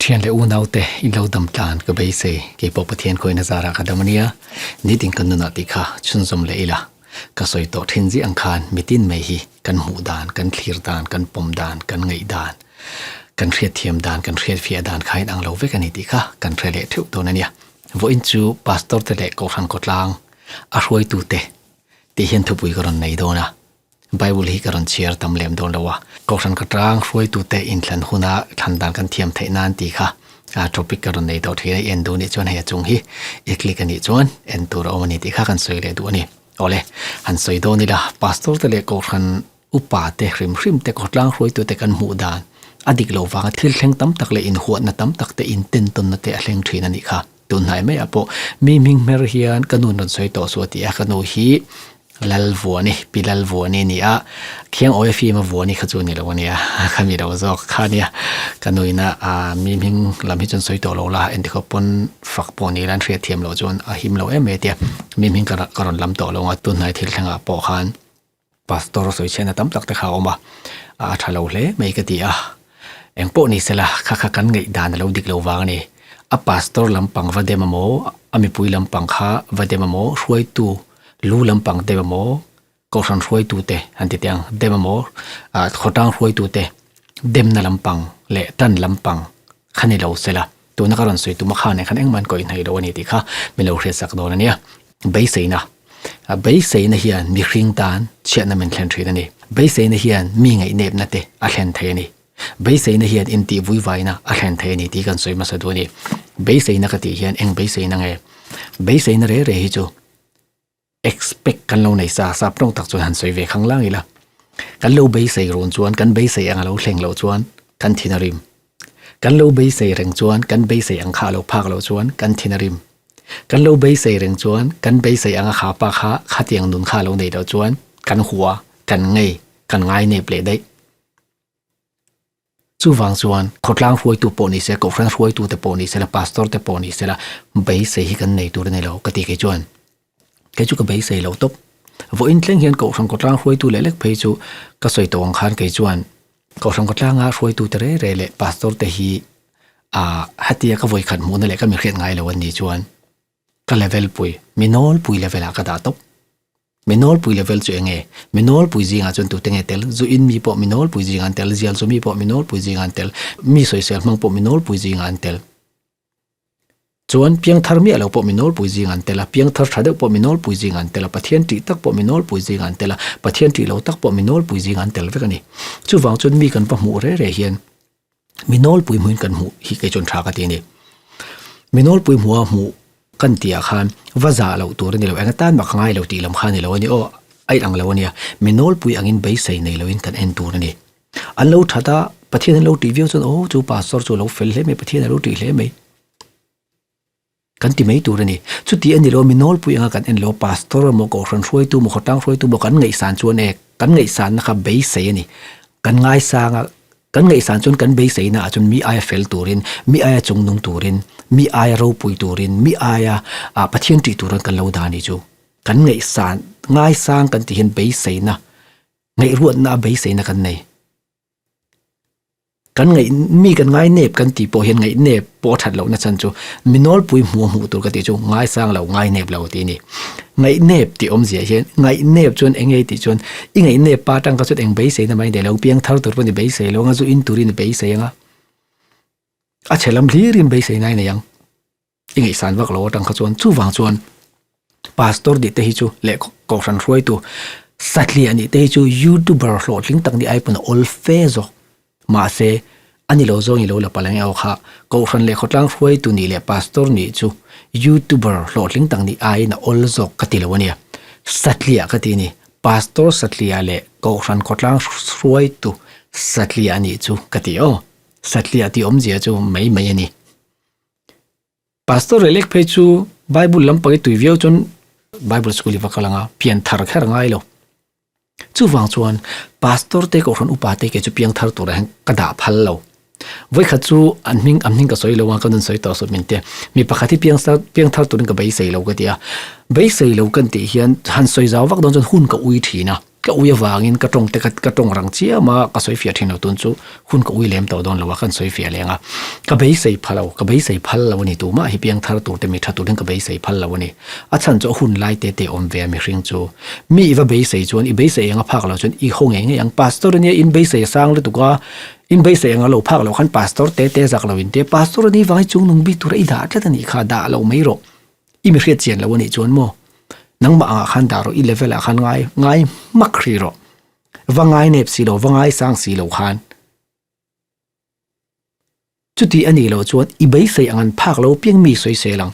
Thian leh unaute in lo dam tlan ka beisei, keipawh Pathian khawina zarah ka dam ania, nitin kan nunah tih kha chhunzawm leh ila ka sawi tawh thin zia ang khan mitin mai hi kan hmuh dan, kan thlir dan, kan pawm dan, kan ngaih dan, kan hriatthiam dan, kan hriatfiah dan kha in ang lo vek a ni tih kha kan hre leh theuh dawn ania. Vawiin chu Pastor te leh Kohhran khawtlang a hruaitute tih hian thupui ka rawn nei dawn a. Bible hi ka rawn chhiar tam lem dawn lo a, Kohhran ka tang hruaitute inthlan huna thlan dan kan thiam theih nan tih kha topic ka rawn nei tawh thin a, i en duh nih chuan hei a chung hi i click a nih chuan en tur a awm a ni tih kha kan sawi leh duh a ni. Awle, han sawi dawn ila, Pastor te leh Kohhran upa te hrim hrim te khawtlang hruaitute kan hmuh dan a dik loh vanga thil thleng tam tak leh inhuatna tam tak te intentawnna te a thleng thin a nih kha. Tunhnai maiah pawh mi hming hmer hian ka nu rawn sawi tawh suh a ti a, ka nu hi Lalvuani, Pi Lalvuani a ni a, Khiang Awia fim a Vuani kha chu a ni lo a nia, ka mi lo zawk kha a nia. Ka nu ina mi hming lam hi chuan sawi tawh lo la, engti khawp pawn fak pawh ni ila an hriat thiam loh chuan a him lo em mai a tia, mi hming ka rawn lam tawh lo ang a, tunhnai thil thlengah pawh khan Pastor sawi chhiatna tam tak te kha a awm a, a tha lo hle mai ka ti a. Eng pawh ni sela, kha kha kan ngaihdan a lo dik lo vang a ni. A pastor lampang va dem amaw, a mipui lampang kha va dem amaw, hruaitu lu lampang dem amaw, kohhran hruaitu te han ti teh ang, dem amaw, khawtlang hruaitu te demna lampang leh tan lampang kha ni lo sela. Tuna ka rawn sawi tum a kha nen khan engmah an kawih hnaih lo a ni tih kha min lo hriatsak dawn a nia. Beiseina. Beiseina hian mihring tan chhiatna min thlen thin a ni. Beiseina hian mi ngaihnepna te a thlen thei a ni. Beiseina hian intih vuivaina a thlen thei a ni tih kan sawi hmasa duh a ni. Beiseina ka tih hian eng beiseina nge? Beiseina re re hi chu expect kan lo nei sa sap tawng tak chuan han sawi ve khang lang ila. Kan lo beisei run chuan kan beisei ang a lo thleng loh chuan kan thin a rim. Kan lo beisei reng chuan kan beisei ang kha a lo phak loh chuan kan thin a rim. Kan lo beisei reng chuan kan beisei anga kha pa kha khatiang nun kha a lo nei loh chuan kan hua, kan ngei, kan ngai nep leh daih. Chuvang chuan khawtlang hruaitu pawh ni se, kohhran hruaitu te pawh ni se la, pastor te pawh ni se la, beisei hi kan nei tur a ni lo ka ti kei chuan. Kei chu ka beisei lo tawp. Vawiin thleng hian kohhran khawtlang hruaitu leh lek phei chu ka sawi tawh ang khan kei chuan kohhran khawtlanga hruaitu te rei rei leh pastor te hi ah hetia ka vawikhat hmuhna leh ka mi hriat ngai lo an nih chuan ka level pui, mi nawlpui level ah ka dah tawp. Mi nawlpui level chu eng nge? Mi nawlpui zingah chuan tute nge tel? Zu in mi pawh mi nawlpui zingah an tel, zial zu mi pawh mi nawlpui zingah an tel, mi sawisel hmang pawh mi nawlpui zingah an tel. Chuan piangthar miah lo pawh mi nawlpui zingah an tel a, piangthar tha deuh pawh mi nawlpui zingah an tel a, Pathian tih tak pawh mi nawlpui zingah an tel a, Pathian tih lo tak pawh mi nawlpui zingah an tel vek a ni. Chuvang chuan mi kan va hmuh reh reh hian mi nawlpui hmuhin kan hmuh hi kei chuan tha ka ti a ni. Mi nawlpui hmuha hmuh kan tih ah khan va zah loh tur a ni lo, eng atan mah ka ngai lo tih lam kha a ni lo a ni aw, a inang lo a nia. Mi nawlpui angin beisei nei loin kan en tur a ni. An lo that a, Pathian an lo tih viau chuan aw chu pastor chu a lo fel hle mai, Pathian a lo tih hle mai. Kan ti mai tur a ni. Chuti a ni lo, mi nawlpui anga kan en lo, pastor emaw, kohhran hruaitu emaw, khawtlang hruaitu emaw kan ngaihsan chuan e, kan ngaihsanna kha beisei a ni. Kan ngaisang a, kan ngaihsan chuan kan beiseina ah chuan mi aia fel turin, mi aia chungnung turin, mi aia ropui turin, mi aia ah Pathian tih turin kan lo dah a ni chu. Kan ngaihsan, ngaisang kan tih hian beiseina, ngaihruatna a beiseina kan nei. Kan ngaih mi kan ngai nep kan tih pawh hian ngaih nep pawh a that lohna chhan chu mi nawlpui hmuh a hmuh tur ka tih chu ngaisang lo ngai nep lo tih a ni. Ngaih nep tih awmzia hian ngaih nep chuan eng nge tih chuan i ngaih nep pa atang kha chuan eng beiseina mai nei lo piang thar tur pawh ni beisei lo anga zu in turin i beisei anga a chhe lam hlirin beiseina i nei ang. I ngaihsan vak lo atang kha chuan chuvang chuan pastor nih te hi chu leh kohhran hruaitu satliah nih te hi chu youtuber hlawhtling tak nih ai pawn a awl fe zawk. Mahse a ni lo zawng i lo la palh ang e aw kha kohhran leh khawtlang hruaitu nih leh pastor nih chu youtuber hlawhtling tak nih aiin a awl zawk ka ti lo a nia. Satliah ka ti a ni. Pastor satliah leh kohhran khawtlang hruaitu satliah nih chu ka ti aw. Satliah tih awmzia chu mai mai a ni. Pastor relek phei chu Bible lampang i tui viau chuan Bible school i va kal anga pian thar kher a ngai lo. Chuvang chuan Pastor te Kohhran upa te kei chu piang thar turah hian ka dah phal lo. Vawikhat chu an hming an hming ka sawi lo a ka nun sawi tawh suh min tia. Mi pakhat hi piang piang thar turin ka beisei lo ka ti a. Beisei lo kan tih hian han sawi zau vak dawn chuan hun ka ui thin a. Ka ui avangin ka tawng te kha ka tawng rang chiam a, ka sawi fiah thin lo tun chu hun ka ui lem tawh dawn lo a, ka han sawi fiah leng a. Ka beisei phal lo, ka beisei phal lo a ni tumah hi piang thar tur te mi tha turin ka beisei phal lo a ni. A chhan chu a hun lai te te awm ve a mihring chu. Mi i va beisei chuan i beisei eng a phak lo chuan i haw ngei ngei ang. Pastor ania in beisei a sang lutuk a, in beisei eng a lo phak loh khan pastor te te zak lo in tia pastor ani vang hi chungnung bik tura i dah tlat a nih kha dah lo mai rawh. I mi hriat chian lo a nih chuan maw nangmah angah khan dah rawh i level ah khan ngai ngai hmak hrih rawh. Va ngai nep si lo va ngai sang si lo khan. Chuti a nih loh chuan i beisei ang an phak lo piang mi sawi sel ang.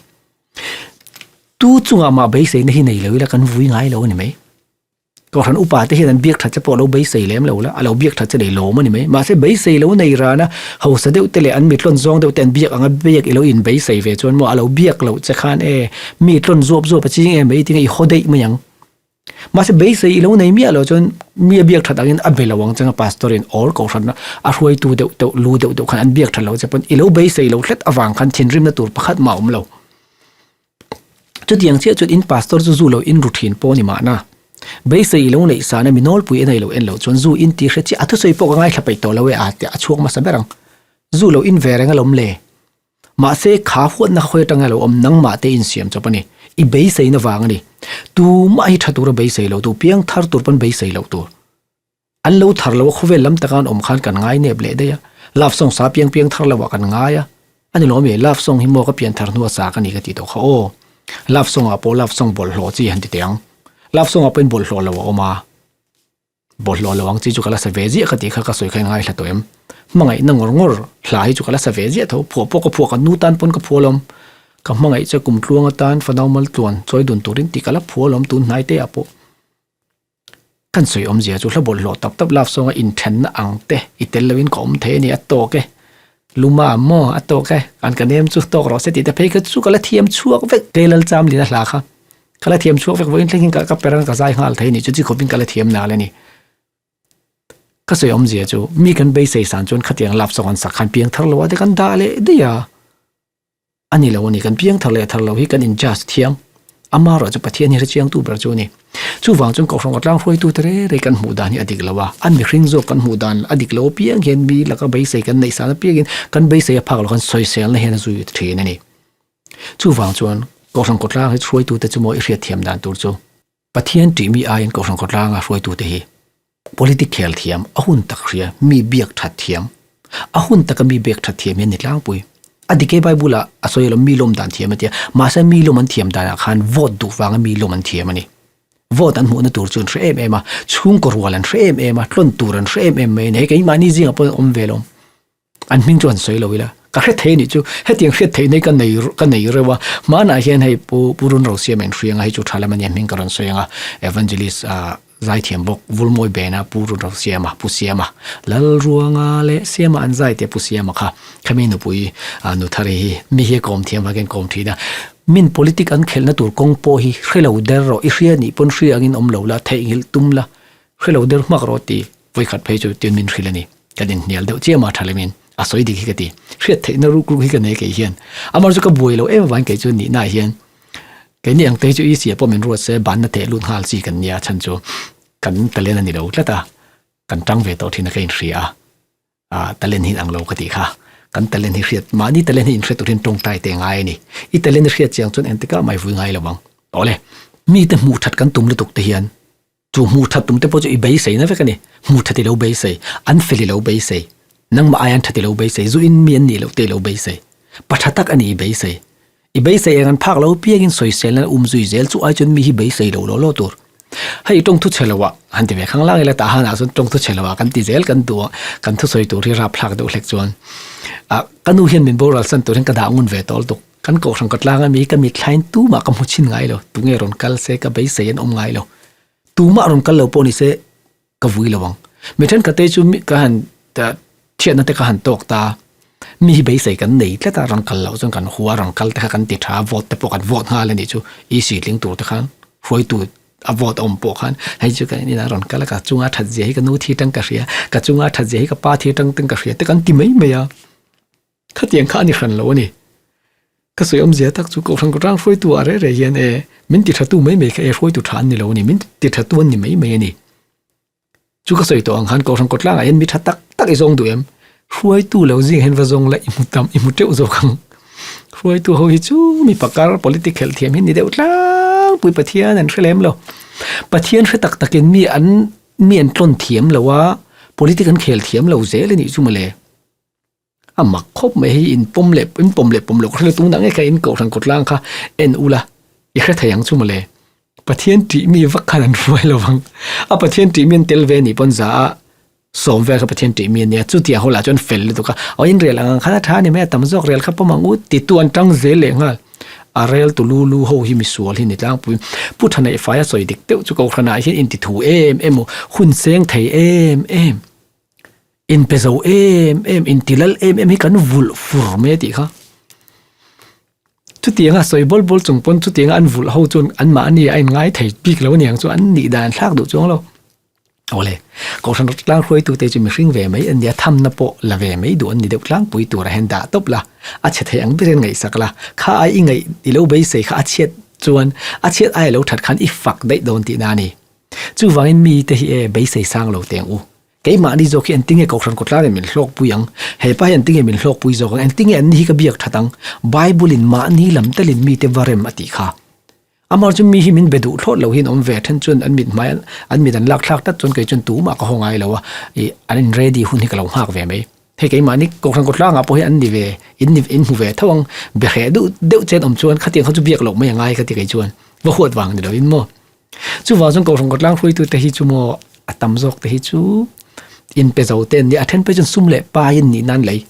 Tu chungah mah beiseina hi nei lo ila kan vui ngai lo a ni mai. Kohhran upa te hian an biak that che pawh a lo beisei lem lo la, a lo biak that che nei lawm a ni mai. Mahse beisei lo nei ran a, hausa deuh te leh an mitlawn zawng deuh te an biak ang a biak i lo inbeisei ve chuan maw a lo biak loh che khan e mi tlawn zuap zuap a ching em mai tinge i haw daih mai ang. Mahse beisei i lo nei miah loh chuan mi a biak that angin a be lo ang changa pastor in or kohhran a hruaitu deuh deuh lu deuh deuh khan an biak that loh che pawn i lo beisei lo hlet avang khan thinrimna tur pakhat mah a awm lo. Chutiang chiah chuan in pastor chu zu lo in ru thin pawh a ni mahna. Beisei i lo neih sana mi nawlpui a nei lo en loh chuan zu in tih hre chiah a thusawi pawh ka ngaithla peih tawh lo e a tih a chhuak hmasa ber ang. Zu lo in ve reng alawm le. Mahse kha huatna khawi atanga lo awm nangmah te insiam chawp a ni. I beiseina vang a ni. Tumah hi tha tura beisei lo tur, piangthar tur pawn beisei loh tur. An lo thar lo a, khawvel lam taka an awm khan kan ngai nep leh daih a. Love song sa piang piang thar lo ah kan ngai a. A ni lawm e, love song hi maw ka pian thar hnua sa ka ni ka tih tawh kha aw. Love song ah pawh love song bawlhhlawh chi han ti teh ang. Love song ah pawhin bawlhhlawh lo a awm a. Bawlhhlawh lo ang chi chu ka la sa ve ziah ka tih kha ka sawi kha i ngaithla tawh em? Hmangaihna ngawr ngawr hla hi chu ka la sa ve ziah tho, phuah pawh ka phuah ka nu tan pawn ka phuah alawm. Ka hmangaih che kum tluang atan fanau mal tluan chawi dun turin tih ka la phuah alawm tun hnai te ah pawh. Kan sawi awmzia chu hla bawlhhlawh tap tap love song a inthenna ang te i tel loin ka awm thei a ni a tawk e. Luma maw a tawk e, an ka nem chu tawk rawh se tih te phei kha chu ka la thiam chhuak vek Keilal cham lin a hla kha. Ka la thiam chhuak vek vawiin thleng hian ka per ang ka zai nghal thei a ni chu chi khawpin ka la thiam nal a ni. Ka sawi awmzia chu mi kan beisei san chuan khatiang love song an sak khan piang thar lo a te kan dah leh daih a. A ni lo a ni, kan piang thar leh thar lo hi kan in-judge thiam. Amaherawh chu Pathian hi hrechiangtu ber chu a ni. Chuvang chuan Kohhran Kawtlang hruaitute re re kan hmuh dan hi a dik lo a, a mihring zawk kan hmuh dan a dik lo apiang hian mi laka beisei kan neih san apiangin kan beisei a phak lo khan sawiselna hian a zui thin a ni. Chuvang chuan Kohhran Kawtlang hi hruaitute chu maw i hriatthiam dan tur chu Pathian tih mi aiin Kohhran Khawtlanga hruaitute hi politic khel thiam, a hun tak hria, mi biak that thiam, a hun taka mi biak that thiam hi an ni tlangpui. A dik e Bible ah a sawi alawm mi lawm dan thiam a tia, mahse mi lawm an thiam danah khan vote duh vanga mi lawm an thiam a ni. Vote an hmuhna tur chu an hre em em a, chhungkaw rual an hre em em a, tlawn tur an hre em em mai a ni. Hei keimahni zingah pawh an awm ve alawm. An hming chu han sawi lo ila, ka hre thei anih chu, hetiang hriat theih nei ka nei ka nei reuh a, hmanah hian hei Pu Pu Run Rosiama inhriang a, hei chu tha lam ania hming ka rawn sawi ang a, Evangelist ah Zaithiam bawk Vulmawi Bena Pu Run Rosiama, Pu Siama, Lalruanga leh Siama an zai tih a Pu Siama kha, khami nupui ah Nuthari hi mi hi a kawm thiam vangin kawm thin a, min politic an khelhna tur kawng pawh hi hre lo der rawh, i hria nih pawn hria angin awm lo la, theihnghilh tum la, hre lo der hmak rawh ti vawikhat phei chu tin min hrilh a ni. Kan inhnial deuh chiam a tha lemin a sawi dik hi ka ti. Hriat theihna ruk ruk hi ka nei kei hian. Amah chu ka buai lo em avangin kei chu nihna ah hian keini ang te hi chu i sia pawh min ruat se banna teh lut nghal chi kan nia chhan chu kan talent a ni lo tlat a, kan tang ve tawh thin a ka inhria a. Ah talent hi ang lo ka tih kha. Kan talent hi hriat mahni talent hi inhriat tur hian tawngtai te ngai a ni. I talent i hriat chiang chuan engtikah mah i vui ngai lo ang. Awle, mite hmuh that kan tum lutuk te hian Chu hmuh that tum te pawh chu i beisei na vek a ni. Hmuh that i lo beisei, an fel i lo beisei, nangmah ai an that i lo beisei, zu in mi an nih loh te i lo beisei. Pa tha tak a ni i beisei. I beisei eng an phak lo piangin sawiselna um zui zel chu ai chuan mi hi beisei lo law law tur. Hei tawng thu chhe lo ah han ti ve khang lang ila tah han ah chuan tawng thu chhe lo ah kan ti zel kan duh a, kan thusawi tur hi rapthlak deuh hlek chuan ah ka nu hian min boral san tur hian ka dah ngun ve tawh lutuk. Kan kohhran ka tlang ami ka mithlain tumah ka hmu chhin ngai lo, tunge rawn kal se ka beisei an awm ngai lo. Tumah rawn kal lo pawh ni se ka vui lo ang. Mi thenkhat te chu ka han thiatna te ka han tawk ta, mi hi beisei kan nei tlat a, rawn kal loh chuan kan hua rawn kal te kha kan ti tha a, vote te pawh kan vote nghal a nih chu, EC tling tur te khan hruaitu a vote a awm pawh khan hei chu kan inah rawn kal a, ka chunga that zia hi ka nu thi tang ka hria, ka chunga that zia hi ka pa thi tang ka hria te kan ti mai mai a. Khatiang kha a ni hran lo a ni. Ka sawi awmzia tak chu Kohhran Kawtlang hruaitu ah reh reh hian e, min ti thatu mai mai kha e hruaitu tha an ni lo a ni, min ti thatu an ni mai mai a ni. Chu ka sawi tawh ang khan Kohhran kawtlangah hian mi tha tak tak i zawng duh em? Hruaitu lo zing hian va zawng la i hmu tam i hmu teuh zawk ang. Hruaitu ho hi chu mi pakar politic khelh thiam hi ni deuh tlangpui Pathian an hre lem lo. Pathian hre tak takin mi an mi an tlawn thiam lo a, politic an khel thiam lo zel a nih chu mawle. A mak khawp mai hei in pawm leh in pawm leh pawm loh ka hre lo tunah ngei kha in kohhran kawtlang kha en ula i hre thei ang chu mawle. Pathian tih mi vak khan an hruai lo vang. A Pathian tih mi an tel ve anih pawn za a sawm vel kha Pathian tih mi ania chutiang ho lah chuan fel lutuk a aw in rel ang ang khan a tha ani mai a tam zawk rel kha pawm ang u titu an tang zel leh nghal. A rel tu lu lu ho hi misual hi ni tlangpui. Pu Thaneihfaia sawi dik deuh chu kohhranah hian intithu em em u hun seng thei em em. Inpe zo em em, intilal em em hi kan vulh fur mai a tih kha. Chutianga sawi bawl bawl chung pawn chutianga an vulh ho chuan anmahni a inngai thei bik lo aniang chu an nih dan thlak duh chuang lo. Awle, Kohhran tlang hruaitute chu mihring ve mai an nia, thamna pawh la ve mai duh an ni deuh tlangpui turah hian dah tawp la, a chhe thei ang berin ngaihsak la, kha ai i ngaih i lo beisei kha a chhiat chuan a chhiat ai a lo that khan i fak daih dawn tihna a ni. Chuvangin mite hi e beisei sang lo teng u. Keimahni zawk hi engtinge Kohhran kawtlanin min hlawkpui ang? Hepa hi engtinge min hlawkpui zawk ang? Engtinge anni hi ka biak that ang? Bible-in mahni lam telin mite va rem a tih kha. Amah chu mi hi min be duh thlawt lo hian awm ve then chuan an mit hmai an mit an lak thlak tlat chuan kei chuan tumah ka haw ngai lo a, ih an in ready hun hi ka lo nghak ve mai. Hei keimahni Kohhran kawtlangah pawh hi an ni ve, in ni in hmu ve tho ang. Be hreh duh deuh chen awm chuan khatiang kha chu biak loh mai a ngai ka ti kei chuan. Va huat vang ni loin maw. Chuvang chuan Kohhran kawtlang hruaitute hi chu maw a tam zawk te hi chu inpe zo te an nia, a then phei chuan sum leh pai an nih nan lei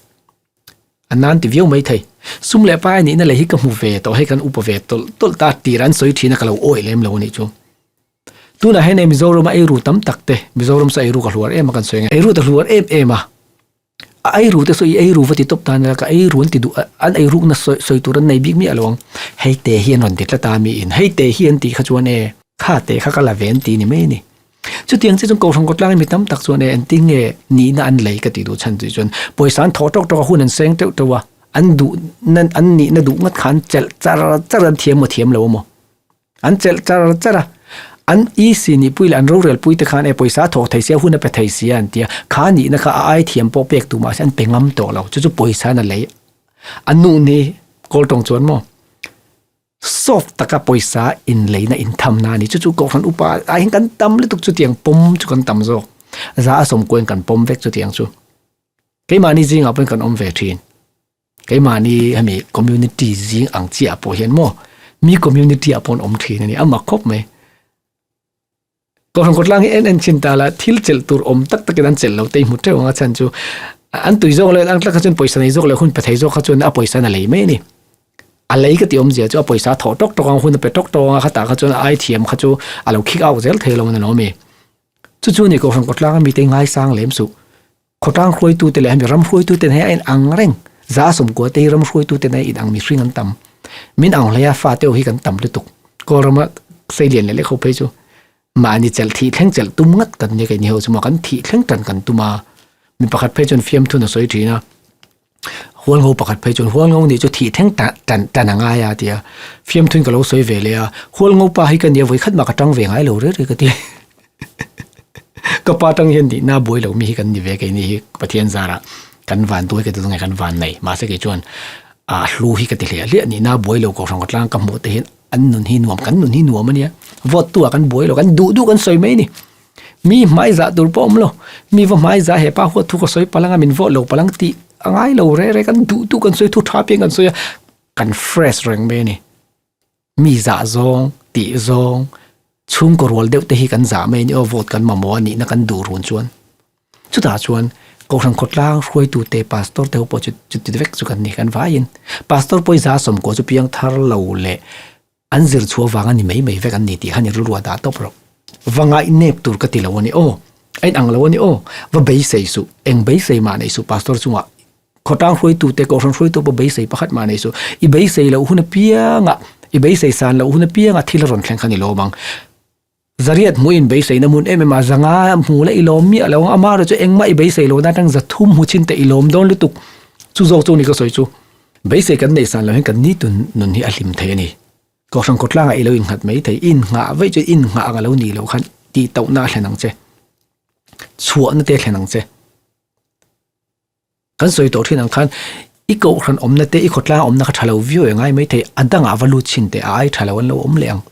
a nan ti viau mai thei. Sum leh pai nihna lei hi ka hmu ve tawh hei kan upa ve tawlh tawlh ta tir an sawi thin a ka lo awih lem lo a nih chu. Tunah hian hei Mizorama eiru tam tak te, Mizoram chu eiru ka hluar em a kan sawi ang e, eiru ta hluar em em a. A eiru te saw i eiru va ti tawp tan ila ka eiru an ti duh a, an eirukna sawi sawi tur an nei bik miah lo ang. Hei te hi an rawn ti tlat a mi in hei te hi an tih kha chuan e kha te kha ka la ve an ti ni mai a ni. Chutiang che chuan Kohhran kawtlangin mi tam tak chuan e engtin nge nihna an lei ka tih duh chhan tih chuan pawisa an thawh tawk tawk a hun an seng teuh teuh a, an duh na an nihna duh ngat kha an chelh char char an thiam maw thiam lo maw. An chelh char char a, an EC nihpui leh an rorelpui te khan e pawisa a thawk thei sia, hun a pe thei sia an ti a, kha nihna kha a ai thiam pawh pek duh mahse an pe ngam tawh lo, chu chu pawisa in a lei a nuh ni kawl tawng chuan maw soft taka pawisa inleina inthamna a ni, chu chu Kohhran upa ah hian kan tam lutuk chutiang pawm chu kan tam zawk, za a sawmkuain kan pawm vek chutiang chu, keimahni zingah pawhin kan awm ve thin. Keimahni hemi community zing ang chiah pawh hian maw mi community ah pawh an awm thin a ni a mak khawp mai. Kohhran kawtlang hi en en chin ta la thil chelh tur awm tak takin an chelh lo te i hmu teuh ang a chhan chu an tui zawk leh ang tlak kha chuan pawisa nei zawk leh hun pe thei zawk kha chuan a pawisa in a lei mai a ni. A lei ka tih awmzia chu a pawisa a thawh tawk tawk ang hun a pe tawk tawk ang a khatah kha chuan a ai thiam kha chu a lo kick out zel thei lo a ni lawm e. Chu chu a ni Kohhran kawtlang a mite ngaisang lem suh. Khawtlang hruaitute leh hemi ram hruaitute hi a inang reng. Za sawmkua te hi ram hruaitute nen a inang mihring an tam. Min ang hlei a fate ho hi kan tam lutuk. Kawlrama seilian leh lehkho phei chu mahni chelh thih thleng chelh tum ngat kan nia keini ho chu maw kan thih thleng tan kan tum a. Mi pakhat phei chuan fiamthun a sawi thin a. Hualngo pakhat phei chuan Hualngo nih chu thih thleng tan tan tan a ngai a ti a. Fiamthun ka lo sawi ve leh a. Hualngo pa hi ka nia vawikhat mah ka tang ve ngai lo reng reng ka ti. Ka pa tang hian nihna buai lo mi hi kan ni ve keini hi Pathian zarah kan van duai ka ti dawn nge kan van nei mahse kei chuan a hlu hi ka ti hliah hliah nihna buai lo kohhran khawtlang ka hmuh te hian an nun hi nuam kan nun hi nuam ania vote tu ah kan buai lo kan duh duh kan sawi mai a ni mi hmai zah tur pawh a awm lo mi va hmai zah hepa huat thu ka sawi palh anga min vote lo palh ang tih a ngai lo reng reng kan duh duh kan sawi thu tha piang kan sawi a kan fresh reng mai a ni. Mi zah zawng, tih zawng, chhungkaw rual deuh te hi kan zah mai a ni aw, vote kan mamawh a nihna kan duh run chuan. Chutah chuan Kohhran khawtlang hruaitute, Pastor te ho pawh chu chuti vek chu kan ni, kan vaiin. Pastor pawh i za sawmkua chu piang thar lo leh an zir chhuah vang a ni mai mai vek an ni tih kha ni rilru a dah tawp rawh. Va ngaihnep tur ka ti lo a ni aw, a inang lo a ni aw, va beisei suh, eng beisei mah nei suh Pastor chungah Khawtlang hruaitute, Kohhran hruaitu pawh beisei pakhat mah nei suh. I beisei loh hun apiangah, i beisei san loh hun apiangah thil a rawn thleng kha ni lawm ang. Zariat hmuhin beiseina hmun em em a, zanga hmu la i lawm miah lo ang, amaherawh chu engmah i beisei lo na atang zathum hmu chin teh i lawm dawn lutuk. Chu zawk chu ni ka sawi chu. Beisei kan neih san loh hian kan nitun nun hi a hlim thei a ni. Kohhran khawtlangah i lo innghat mai thei, innghah vaih chu innghah ang a lo nih loh khan tih tauhna a thlen ang che. Chhuahna te thlen ang che. Kan sawi tawh thin ang khan i kohhran awmna te i khawtlang awmna kha tha lo viau e ngai maithei a dangah va lut chhin teh a ai tha lo an lo awm leh ang.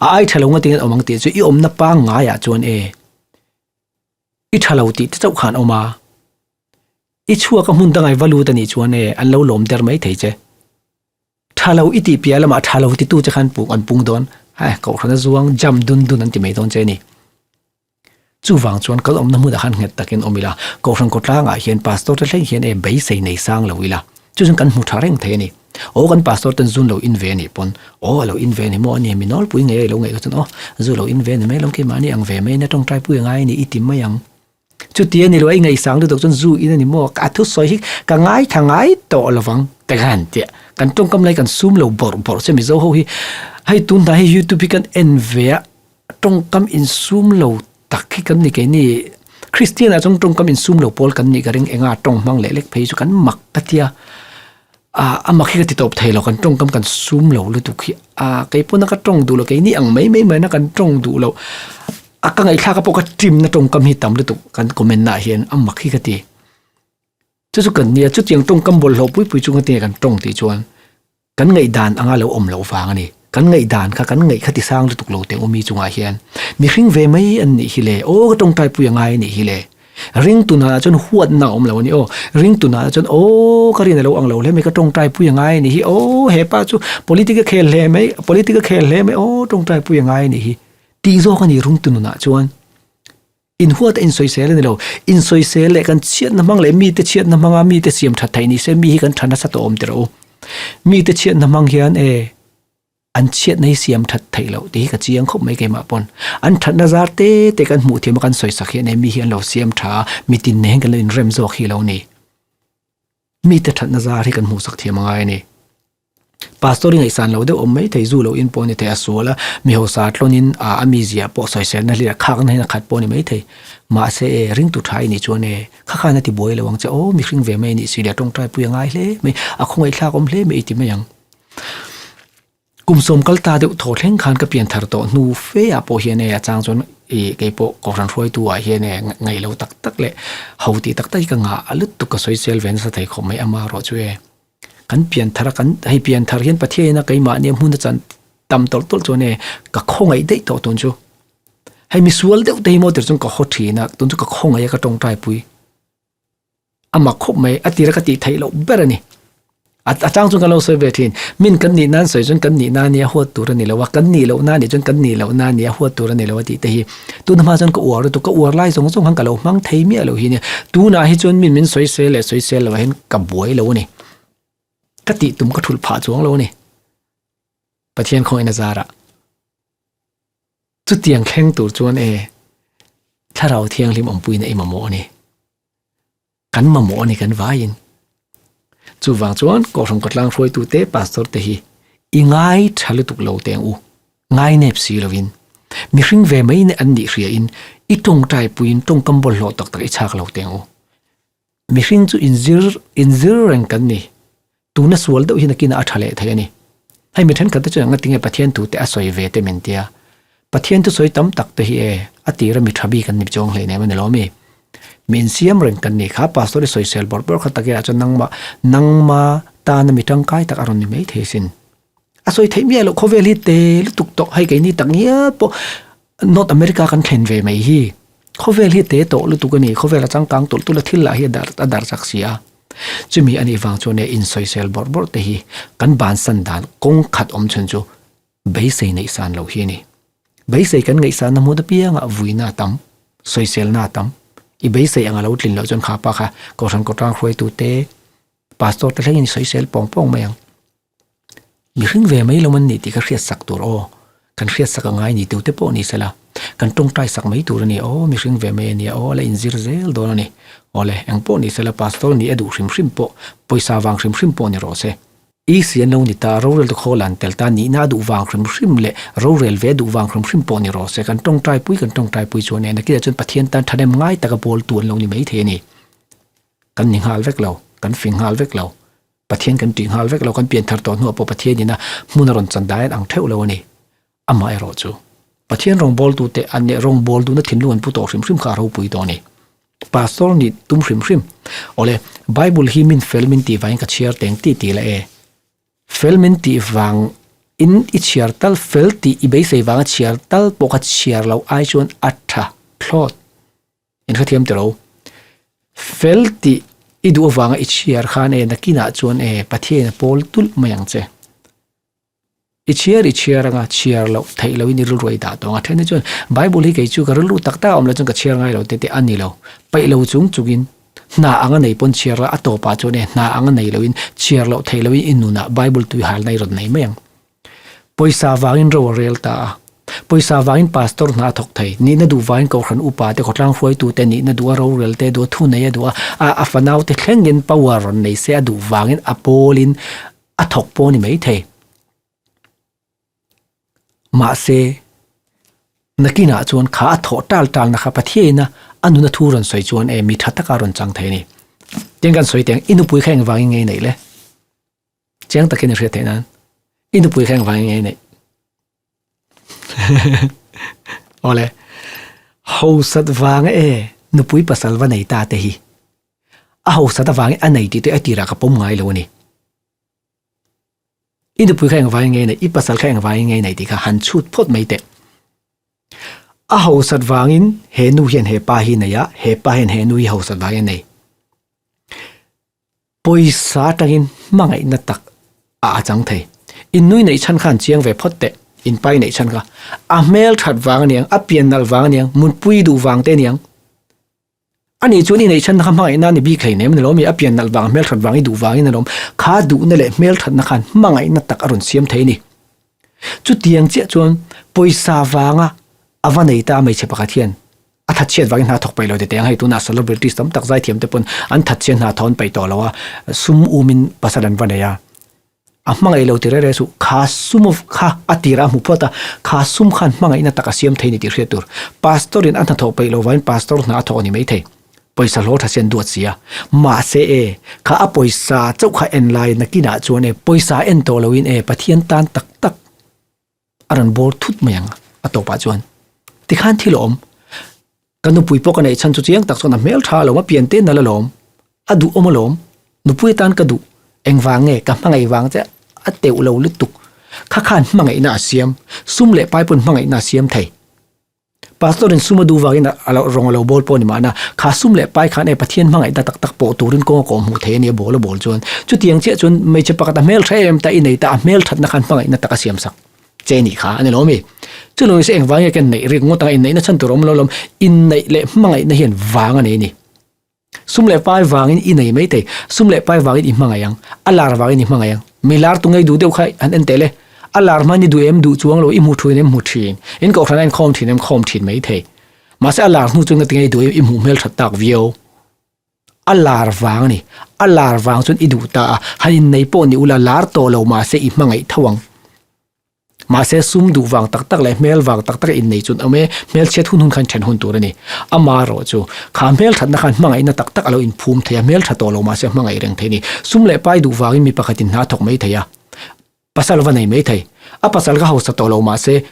A ai tha lo nga tingin awm ang tih chu i awmna pangngaiah chuan e i tha lo tih te chauh khan awm a. I chhuak a hmun dangah i va lut a nih chuan e an lo lawm der maithei che. Tha lo i tih piah lamah tha lo titu che khan an pung dawn. Hai kohhran a zuang jam dun dun an ti mai dawn che a ni. Chuvang chuan kal awmna hmunah khan nghet takin awm ila, Kohhran khawtlangah hian Pastor te thleng hian e beisei nei sang lo ila, chu chuan kan hmu tha reng thei a ni. Aw kan Pastor ten zun lo in ve a nih pawn, aw a lo in ve a ni maw a ni, mi nawlpui ngei a i lo ngaih kha chuan aw zu lo in ve a ni mai lo keimahni ang ve mai nia tawngtai pui a ngai a ni i ti mai ang. Chuti a ni lo a i ngaihsang lutuk chuan zu in a ni maw, a thusawi hi ka ngaithla ngai tawh lo vang te khan tia kan tawngkam lai kan sum lo bawrh bawrh che Mizo ho hi hei tunhnai hi youtube hi kan en ve a tawngkam insum lo tak hi kan ni keini Christian ah chuan tawngkam insum lo pawl kan nih ka ring enga tawng hmang leh lek phei chu kan mak ka tia ah a mak hi ka ti tawp thei lo kan tawngkam kan sum lo lutuk hi ah keipawh na ka tawng duh lo keini ang mai mai mai na kan tawng duh lo a ka ngaihthlak pawh ka ṭimna tawngkam hi tam lutuk kan comment ah hian a mak hi ka ti chu chu kan nia chutiang tawngkam bawlhhlawh pui pui chunga tinge kan tawng tih chuan Kan ngaihdan anga lo awm loh vang a ni. Kan ngaihdan kha kan ngaih kha ti sang lutuk lo teh awmi chungah hian mihring ve mai an nih hi le, aw ka tawngtaipui a ngai a nih hi le. Ringtu nana chuan huatna a awm lo a ni aw. Ringtu nana chuan aw ka rin a lo ang lo hle mai ka tawngtaipui a ngai a nih hi, aw hepa chu politic a khel hle mai, politic a khel hle mai, aw tawngtaipui a ngai a nih hi tih zawk a ni ringtu nunah chuan. Inhuat a insawisel a ni lo. Insawisel leh kan chhiatna hmang leh mite chhiatna hmanga mite siam that theih ni se mi hi kan tha nasa tawh awm tiraw u. Mite chhiatna hmang hian e an chhiatna hi siam that theih loh tih hi ka chiang khawp mai keimah pawn. An thatna zar te te kan hmuh thiam a kan sawisak hian e mi hi an lo siam tha a, mitin nen kan lo inrem zawk hi lo ni. Mite thatna zar hi kan hmuhsak thiam a ngai a ni. Pastor i ngaihsan lo deuh awm mai thei, zu lo in pawh a ni thei, a sual a, mi hausa tlawnin a a mizia pawh sawiselna hlir a khakna hian a khat pawh a ni mai thei. Mahse e, ringtu tha i nih chuan e, kha khan a ti buai lo ang che, aw mihring ve mai a nih si le, tawngtai pui a ngai hle mai, a khawngaihthlak awm hle mai i ti mai ang. Kum sawm kal ta deuh thaw thleng khan ka pian thar tawh hnu fe ah pawh hian e a chang chuan ih kei pawh kohhran hruaitu ah hian e ngaih lo tak tak leh ho tih tak tak hi ka ngah lutuk ka sawi sel ve nasa thei khawp mai ama erawh chu e kan pian thar a kan hei pian thar hian Pathian in a keimahni a hmun a chan tam tawlh tawlh chuan e ka khawngaih daih tawh tun chu hei misual deuh te hi maw tir chuan ka haw thin a tun chu ka khawngaih a ka tawngtai pui. A mak khawp mai, a tira ka tih theih loh ber a ni. A chang chuan kan lo sawi ve thin, min kan nih nan sawi chuan kan nih na nia huat tur a ni lo a, kan nih loh na nih chuan kan nih loh na nia huat tur a ni lo a tih te hi. Tuna hma chuan ka uar lutuk, ka uar lai zawng zawng khan ka lo hmang thei miah loh hi nia. Tunah hi chuan min min sawi sel leh sawi sel loh ah hian ka buai lo a ni. Ka tih tum ka thulh phah chuang lo a ni. Pathian khawngaihna zarah. Chutiang thleng tur chuan e, Thlarau Thianghlim awmpuina i mamawh a ni. Kan mamawh a ni kan vaiin. Chuvang chuan Kohhran Khawtlang hruaitute Pastor te hi i ngai tha lutuk lo teng u, ngai nep si lovin. Mihring ve mai an nih hriain i tawngtai puiin tawngkam bawlhhlawh tak tak i chhak lo teng u. Mihring chu inzir inzir reng kan ni. Tuna sual deuh hi nakinah a tha leh thei a ni. Hei mi thenkhat te chuan enga tinge Pathian thu te a sawi ve te min tia. Pathian thu sawi tam tak te hi e, a tira mi tha bik an ni chuang hleinem a ni lo mi. Mi insiam reng kan ni kha Pastor i sawisel bawrh bawrh kha takirah chuan nangmah nangma tana mi tangkai tak a rawn ni mai thei sin. A sawi theih miah loh khawvel hi te lutuk tawh hei keini tak ngial pawh North America kan thlen ve mai hi khawvel hi te tawh lutuk a ni khawvel a changkang tawlh tawlh a thil lah hi a dar a dar chak si a chumi a nih vang chuan e insawisel bawrh bawrh te hi kan bansan dan kawng khat awm chhun chu beisei neih san loh hi a ni beisei kan ngaihsan na hmun apiangah vuina a tam sawiselna a tam i beisei ang a lo tlin loh chuan kha pa kha kohhran kawtlang hruaitu te pastor te thlengin i sawisel pawng pawng mai ang. Mihring ve mai lo an nih tih ka hriat sak tur aw, kan hriat sak a ngai ni tute pawh ni sela, kan tawngtai sak mai tur a ni aw, mihring ve mai a nia aw, la inzir zel dawn a ni. Awle, eng pawh ni sela pastor nih a duh hrim hrim pawh, pawisa vang hrim hrim pawh ni rawh se. Isi an lo ni ta, rorel te khawl an tel ta, nihna a duh vang hrim hrim leh rorel ve a duh vang hrim hrim pawh ni rawh se, kan tawngtai pui kan tawngtai pui chuan e, nakinah chuan Pathian tan thahnem ngai taka bawltu an lo ni mai thei a ni. Kan ni nghal vek lo, kan fing nghal vek lo. Pathian kan tih nghal vek lo, kan pian thar tawh hnuah pawh Pathian ina hmun a rawn chan dai an ang theuh lo a ni. Amah erawh chu. Pathian rawngbawltute an leh rawngbawl duhna thinlung an pu tawh hrim hrim kha a ropui tawh a ni. Pastor nih tum hrim hrim. Awle, Bible hi min fel min tih vangin ka chhiar teng tih tih la e. Fel min tih vang in i chhiar tal, fel tih i beisei vanga chhiar tal pawh kha chhiar loh ai chuan a tha thlawt. In hrethiam tilo. Fel tih i duh avanga i chhiar khan e nakinah chuan e Pathian a pawl tulh mai ang che. I chhiar i chhiar anga chhiar loh theih loin i rilru a i dah tawng a. Then hi chuan Bible hi kei chu ka rilru tak tak a awm lo chuan ka chhiar ngai lo te te a ni lo. Paih lo chung chungin hna anga nei pawn chhiar la a tawpah chuan e hna anga nei loin chhiar loh theih loin i nunah Bible tui halna i rawn nei mai ang. Pawisa vangin ro a rel ta a. Pawisa vangin pastor hna a thawk thei. Nihna duh vangin kohhran upa te khawtlang hruaitu te nihna duh a rorel te duh a thu nei a duh a a fanau te thlengin power rawn nei se a duh vangin a pawlin a thawk pawh a ni maithei. Mahse, nakinah chuan kha a thawh tal talna kha Pathiaina a nuna thu rawn sawi chuan e mi tha taka rawn chang thei a ni. Tin kan sawi teng, i nupui kha engvangin nge i neih le? Chiang takin i hriat theih nan, i nupui kha engvangin nge i neih? Awle, hausat vanga e nupui pasal va nei ta te hi a hausat avangin a nei tih te a tirah ka pawm ngai lo a ni. I nupui kha engvangin nge i neih, i pasal kha engvangin nge i neih tih kha han chhut phawt mai teh. A hausat vangin he nu hian he pa hi nei a, he pa hian he nu hi hausat vangin a nei. Pawisa atangin hmangaihna tak a a chang thei. In nui neih chhan khan chiang ve phawt teh, in pai neih chhan kha. A hmel that vang a niang, a pian nalh vang a niang, mutpui duh vang te a niang. Ani chuan i neih chhan kha hmangaihna a ni bik hleinem a ni lawm i, a pian nalh vang, hmel that vang i duh vangin a lawm. Kha duhna leh hmel thatna khan hmangaihna tak a rawn siam thei a ni. Chutiang chiah chuan pawisa vanga a va nei ta hmeichhe pakhat hian a thatchhiat vangin hna thawk paih lo tete ang hei tunah celebrities tam tak zaithiam te pawn an thatchhiat hna thawh an paih tawh lo a, sum umin pasal an va nei a. A hmangaih lo ti rere suh, kha sum kha a tirah a hmu phawt a, kha sum khan hmangaihna tak a siam thei ni tih hriat tur. Pastor in a hnathawh peih lo vangin pastor hna a thawk a ni maithei. Pawisa hlawh tha sian duat si a. Mahse e, kha a pawisa chauh kha en lai nakinah chuan e, pawisa en tawh loin e, Pathian tan tak tak a rawn bawr thut mai ang a tawpah chuan. Tikhan thil a awm. Ka nupui pawh ka neih chhan chu chiang tak chuan a hmel tha alawm, a pian te nal alawm, a duhawm alawm, nupui atan ka duh, engvang nge ka hmangaih vang che a teuh lo lutuk. Kha khan hmangaihna a siam, sum leh pai pawn hmangaihna a siam thei. Pastor in sum a duh vangin a lo rawng a lo bawl pawh a ni mahna, kha sum leh pai khan e Pathian hmangaihna tak tak pawh turin kawng a kawh hmuh thei a ni a bawl a bawl chuan. Chutiang chiah chuan hmeichhe pakhat a hmel tha em ta i nei ta a hmel thatna khan hmangaihna tak a siam sak che nih kha a ni lo mi. Chu lo nise engvang nge ka inneih rik ngawt anga inneihna chhan tur a awm lo lawm, inneih leh hmangaihna hian vang a nei a ni. Sum leh pai vangin i nei mai thei, sum leh pai vangin i hmangaih ang, a lar vangin i hmangaih ang. Mi lar tu ngei duh deuh kha han en teh le, a lar hmain i duh em duh chuang lo, i hmu thin em hmu thin, in kohhran a inkhawm thin em khawm thin mai thei. Mahse a lar hnu chu engati nge i duh em i hmuh hmel that tak viau. A lar vang a ni, a lar vang chuan i duh ta a, han innei pawh ni ula lar tawh lo mahse i hmangaih tho ang. Mahse sum duh vang tak tak leh hmel vang tak tak a innei chuan awm e, hmelchhiat hun hun khan then hun tur a ni. Ama erawh chu kha hmelthatna khan hmangaihna tak tak a lo inphum thei a, hmeltha tawh lo mahse hmangaih reng thei a ni. Sum leh pai duh vangin mi pakhatin hna a thawk mai thei a, pasal va nei mai thei. A pasal kha hausa tawh lo mahse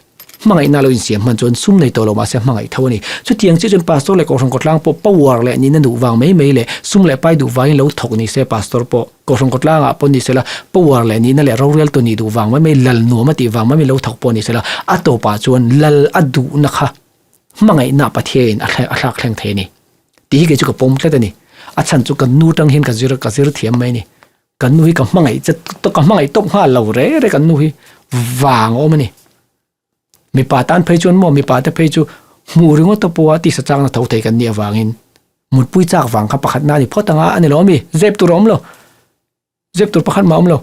hmangaihna a lo insiam hman chuan sum nei tawh lo mahse hmangaih tho a ni. Chutiang chiah chuan pastor leh kohhran kawtlang pawh power leh nihna duh vang mai mai leh sum leh pai duh vangin lo thawk ni se pastor pawh Kohhran kawtlangah pawh ni sela, power leh nihna leh roreltu nih duh vang mai mai, lal nuam a tih vang mai mai lo thawk pawh ni sela, a tawpah chuan lal a duhna kha hmangaihna Pathiain a a thlak thleng thei a ni. Tih hi kei chu ka pawm tlat a ni. A chhan chu ka nu tang hian ka zir ka zir thiam mai a ni. Ka nu hi ka hmangaih che ka hmangaih tawp nghal lo reng reng kan nu hi vang a awm a ni. Mipa tan phei chuan maw mipa te phei chu hmuh ringawt te pawha tisa changna tho thei kan nih avangin mutpui chak vang kha pakhat na a ni phawt anga a ni lo ami zep tur a awm lo zep tur pakhat mah a awm lo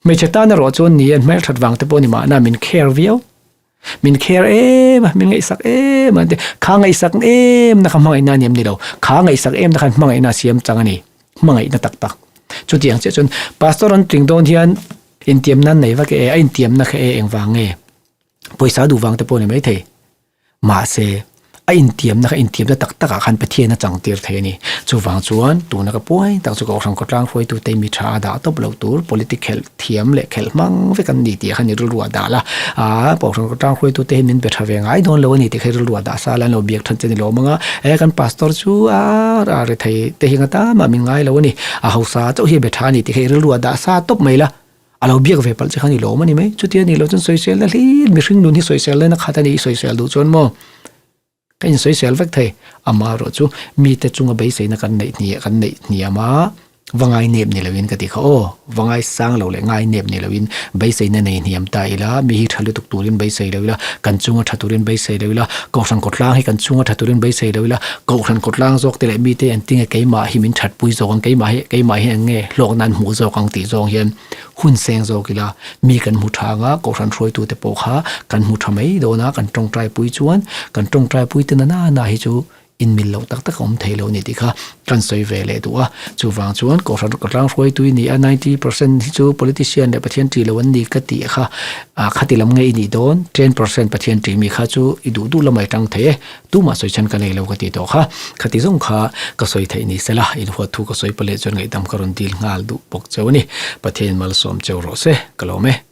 hmeichhe tan erawh chuan ni an hmelthat vang te pawh a ni mahna min care viau min care em a min ngaihsak em a kha ngaihsak em na kha hmangaihna a ni em ni lo kha ngaihsak em na khan hmangaihna a siam chang a ni hmangaihna tak tak chutiang chiah chuan pastor an tling dawn hian Intiamna an nei vak e, a intiamna kha e engvang nge? Pawisa duh vang te pawh a ni maithei. Mahse, a A intiamna kha intiamna tak takah khan Pathian a changtir thei a ni. Chuvang chuan tuna ka puai tak chu Kohhran khawtlang hruaitute mi tha a dah tawp lo tur politic khelh thiam leh khelh hmang vek an ni tih kha ni rilru a dah la. Aa Kohhran khawtlang hruaitute hi min be tha ve ngai dawn lo a ni tih kha rilru a dah sa la an lo biak than che ni lawm ang a. E kan pastor chu a a rethei te hi nga tam ah min ngai lo a ni. A hausa chauh hi a be tha a ni tih kha i rilru a dah sa tawp mai la. A lo biak ve palh che kha ni lawm a ni mai. Chutia ni lo chuan sawisel na hlir mihring nun hi sawisel na khat a ni i sawisel duh chuan maw ka insawisel vek thei. Amaherawh chu mite chunga beiseina kan neih hni kan neih hniam a va ngai nep ni loin ka ti kha aw va ngai sang lo leh ngai nep ni loin beiseina nei hniam ta ila mi hi tha lutuk turin beisei lo ila kan chunga tha turin beisei lo ila kohhran kawtlang hi kan chunga tha turin beisei lo ila kohhran kawtlang zawk te leh mite an tinge keimah hi min thatpui zawk ang keimah hi keimah hi eng nge hlawkna an hmuh zawk ang tih zawng hian hun seng zawk ila mi kan hmu tha anga kohhran hruaitute pawh kha kan hmu tha mai dawn a kan tawngtai pui chuan kan tawngtai pui te nana na hi chu inmil loh tak tak a awm thei lo a ni tih kha kan sawi ve leh duh a chuvang chuan kohhran khawtlang hruaitui ni a 90% hi chu politician leh Pathian ṭih lo an ni ka tih kha ah khati lam nge i nih dawn 10% Pathian ṭih mi kha chu i duh duh lamah i tang thei e Tumah sawi chhan ka nei lo ka ti tawh kha. Khati zawng kha ka sawi theih ni sela, inhuat thu ka sawi paleh chuan ngaihdam ka rawn dil nghal duh bawk cheu a ni. Pathian malsawm cheu rawh se, ka lawm e.